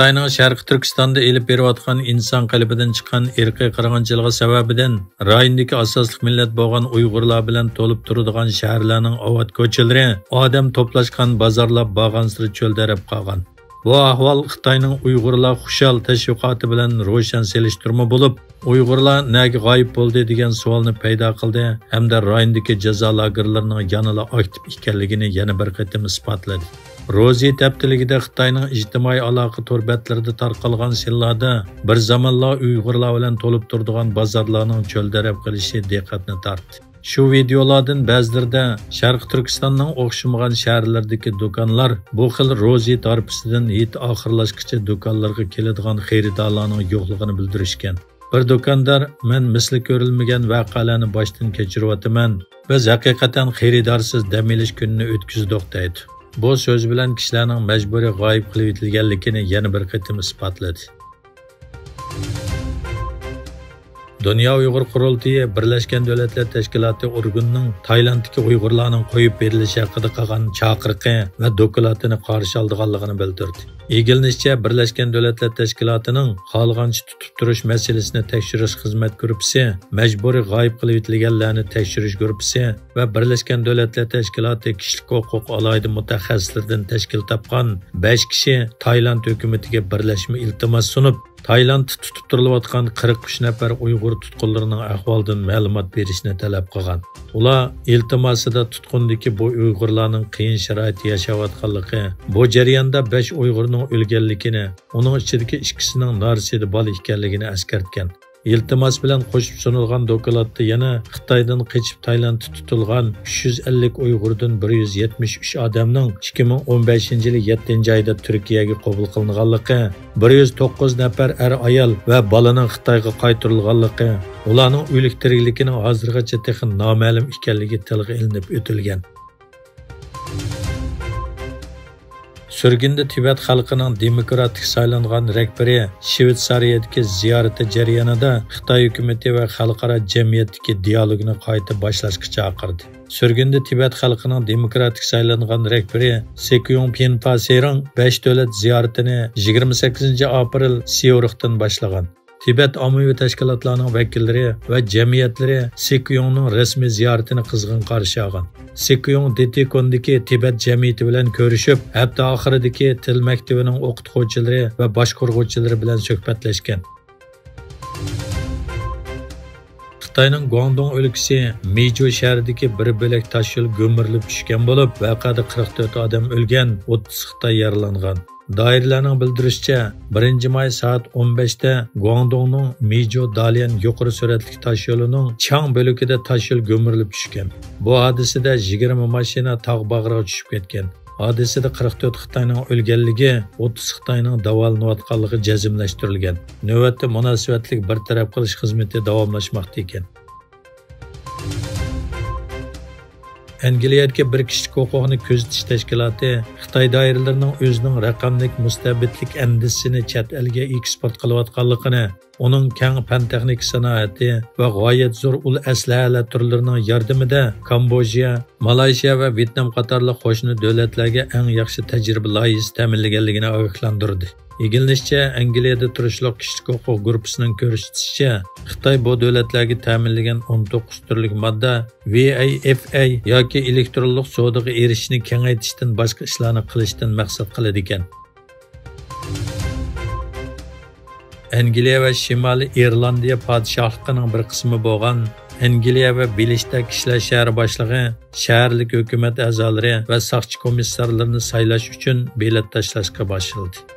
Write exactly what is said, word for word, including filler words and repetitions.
خىتاينىڭ شەرقىي تۈركىستاندا ئېلىپ بېرىۋاتقان ئىنسان قېلىپىدىن چىققان ئىرقىي قىرغىنچىلىقى سەۋەبىدىن، رايوندىكى ئاساسلىق مىللەت بولغان ئۇيغۇرلار بىلەن تولۇپ تۇرىدىغان شەھەرلەرنىڭ ئاۋات كوچىلىرى، ئادەم توپلاشقان بازارلار بارغانسېرى چۆلدەرەپ قالغان. بۇ ئەھۋال خىتاينىڭ ئۇيغۇرلار خۇشال تەشۋىقاتى بىلەن روشەن سېلىشتۇرما بولۇپ، ئۇيغۇرلار نەگە غايىب بولدى دېگەن سوئالنى پەيدا قىلدى ھەمدە رايوندىكى جازا لاگېرلىرىنىڭ يەنىلا ئاكتىپ ئىكەنلىكىنى يەنە بىر قېتىم ئىسپاتلىدى. روزى ھەپتىلىكىدە خىتاينىڭ ئىجتىمائىي ئالاقە تور بەتلىرىدە تارقالغان سىنلاردا بىر زامانلار ئۇيغۇرلار بىلەن تولۇپ تۇرىدىغان بازارلارنىڭ چۆلدەرەپ قېلىشى دىققەتنى تارتتى. شۇ ۋىدېئولادىن بەزىلىرىدە شەرقىي تۈركىستاننىڭ ئوخشىمىغان شەھەرلىرىدىكى دۇكانلار بۇ خىل روزى ھارپىسىدىن ھېيت ئاخىرلاشقىچە دۇكانلىرىغا كېلىدىغان خېرىدارلارنىڭ يوقلۇقىنى بىلدۈرۈشكەن. بىر دۇكاندار، مەن مىسلى كۆرۈلمىگەن ۋەقەلەرنى باشتىن كەچۈرۈۋاتىمەن. بىز ھەقىقەتەن خېرىدارسىز دەم ئېلىش كۈنىنى ئۆتكۈزدۇق، دەيدۇ. بۇ سۆزى بىلەن كىشىلەرنىڭ مەجبۇرىي غايىب قىلىۋېتىلگەنلىكىنى يەنە بىر قېتىم ئىسپاتلىدى. دۇنيا ئۇيغۇر قۇرۇلتىيى بىرلەشكەن دۆلەتلەر تەشكىلاتى ئورگىنىنىڭ تايلاندتىكى ئۇيغۇرلارنىڭ قويۇپ بېرىلىشى ھەققىدە قىلغان چاقىرىقى ۋە دوكلاتىنى قارشى ئالىدىغانلىقىنى بىلدۈردى. ئىگىلىنىشىچە، بىرلەشكەن دۆلەتلەر تەشكىلاتىنىڭ قالغانچە تۇتۇپ تۇرۇش مەسىلىسىنى تەكشۈرۈش خىزمەت گۇرۇپپىسى، مەجبۇرىي غايىب قىلىۋېتىلگەنلەرنى تەكشۈرۈش گۇرۇپپىسى ۋە بىرلەشكەن دۆلەتلەر تەشكىلاتى كىشىلىك ھوقۇق ئالاھىدە مۇتەخەسسىسلىرىدىن تەشكىل تاپقان بەش كىشى تايلاند ھۆكۈمىتىگە بىرلەشمە ئىلتىماس سۇنۇپ، تايلاندتا تۇتۇپ تۇرۇلۇۋاتقان قىرىق ئۈچ نەپەر ئۇيغۇر تۇتقۇنلىرىنىڭ ئەھۋالىدىن مەلۇمات بېرىشنى تەلەپ قىلغان. ئۇلار ئىلتىماسىدا تۇتقۇندىكى بۇ ئۇيغۇرلارنىڭ قىيىن شارائىتتا ياشاۋاتقانلىقى، بۇ جەرياندا بەش ئۇيغۇرنىڭ ئۆلگەنلىكىنى، ئۇنىڭ ئىچىدىكى ئىككىسىنىڭ نارسىدە بالا ئىكەنلىكىنى ئەسكەرتكەن. ئىلتىماس بىلەن قوشۇپ سۇنۇلغان دوكلاتتا يەنە خىتايدىن قېچىپ تايلاندتا تۇتۇلغان ئۈچ يۈز ئەللىك ئۇيغۇردىن بىر يۈز يەتمىش ئۈچ ئادەمنىڭ ئىككى مىڭ ئون بەشىنچى يىلى يەتتىنچى ئايدا تۈركىيەگە قوبۇل قىلىنغانلىقى، بىر يۈز توققۇز نەپەر ئەر-ئايال ۋە بالىنىڭ خىتايغا قايتۇرۇلغانلىقى، ئۇلارنىڭ ئۆلۈك-تىرىكلىكىنىڭ ھازىرغىچە تېخى نامەلۇم ئىكەنلىكى تىلغا ئېلىنىپ ئۆتۈلگەن. سۈرگۈندە تىبەت خەلقىنىڭ دېموكراتىك سايلانغان رەھبىرى شىۋېتسارىيەدىكى زىيارىتى جەريانىدا خىتاي ھۆكۈمىتى ۋە خەلقئارا جەمئىيەتتىكى دىيالوگنى قايتا باشلاشقا چاقىردى. سۈرگۈندە تىبەت خەلقىنىڭ دېموكراتىك سايلانغان رەھبىرى سېكيۇڭ پىنپا سېرىڭ بەش دۆلەت زىيارىتىنى يىگىرمە سەككىزىنچى ئاپرېل سيۇرىختىن باشلىغان. تىبەت ئاممىۋى تەشكىلاتلارنىڭ ۋەكىللىرى ۋە جەمئىيەتلىرى سېكيۇڭنىڭ رەسمىي زىيارىتىنى قىزغىن قارشى ئالغان. سېكيۇڭ دېتىكوندىكى تىبەت جەمئىيىتى بىلەن كۆرۈشۈپ، ھەپتە ئاخىرىدىكى تىل مەكتىۋىنىڭ ئوقۇتقۇچىلىرى ۋە باشقۇرغۇچىلىرى بىلەن سۆھبەتلەشكەن. خىتاينىڭ گۇاڭدۇڭ ئۆلكىسى مىجۇ شەھىرىدىكى بىر بۆلەك تاشيول گۈمۈرۈلۈپ چۈشكەن بولۇپ، ۋەقەدە قىرىق تۆت ئادەم ئۆلگەن، ئوتتۇز خىتاي يارىلانغان. دائىرىلەرنىڭ بىلدۈرۈشىچە، بىرىنچى ماي سائەت ئون بەشتە گۇاڭدۇڭنىڭ مىجۇ داليەن يۇقىرى سۈرئەتلىك تاشيولىنىڭ چاڭ بۆلىكىدە تاشيول گۈمۈرۈلۈپ چۈشكەن. بۇ ھادىسىدە يىگىرمە ماشىنا تاغ باغرىغا چۈشۈپ كەتكەن. ھادىسىدە قىرىق تۆت خىتاينىڭ ئۆلگەنلىكى، ئوتتۇز خىتاينىڭ داۋالىنىۋاتقانلىقى جەزملەشتۈرۈلگەن. نۆۋەتتە مۇناسىۋەتلىك بىر تەرەپ قىلىش خىزمىتى داۋاملاشماقتا ئىكەن. ئەنگلىيەدىكى بىر كىشىلىك ھوقۇقنى كۆزىتىش تەشكىلاتى خىتاي دائىرىلىرىنىڭ ئۆزىنىڭ رەقەملىك مۇستەبىتلىك ئەندىزىسىنى چەت ئەلگە ئېكسپورت قىلىۋاتقانلىقىنى، ئۇنىڭ كەڭ پەن-تېخنىكا سانائىتى ۋە غايەت زور ئۇل ئەسلىھەلەر تۈرلىرىنىڭ ياردىمىدە كامبودژا، مالايشىيا ۋە ۋيېتنام قاتارلىق قوشنا دۆلەتلەرگە ئەڭ ياخشى تەجرىبە لايىھىسى تەمىنلىگەنلىكىنى ئاگاھلاندۇردى. ئىگىلىنىشىچە، ئەنگلىيەدە تۇرۇشلۇق كىشىلىك ھوقۇق گۇرۇپپىسىنىڭ كۆرسىتىشىچە، خىتاي بۇ دۆلەتلەرگە تەمىنلىگەن ئون توققۇز تۈرلۈك ماددا ۋى ئاي ئېف ئاي ياكى ئېلېكترونلۇق سودىغا ئېرىشىشنى كېڭەيتىشتىن باشقا ئىشلارنى قىلىشتىن مەقسەت قىلىدىكەن. ئەنگلىيە ۋە شىمالىي ئىرلاندىيە پادىشاھلىقىنىڭ بىر قىسمى بولغان ئەنگلىيە ۋە بېلىشتا كىشىلەر شەھىرى باشلىقى، شەھەرلىك ھۆكۈمەت ئەزالىرى ۋە ساقچى كومىسسارلىرىنى سايلاش ئۈچۈن بېلەت تاشلاشقا باشلىدى.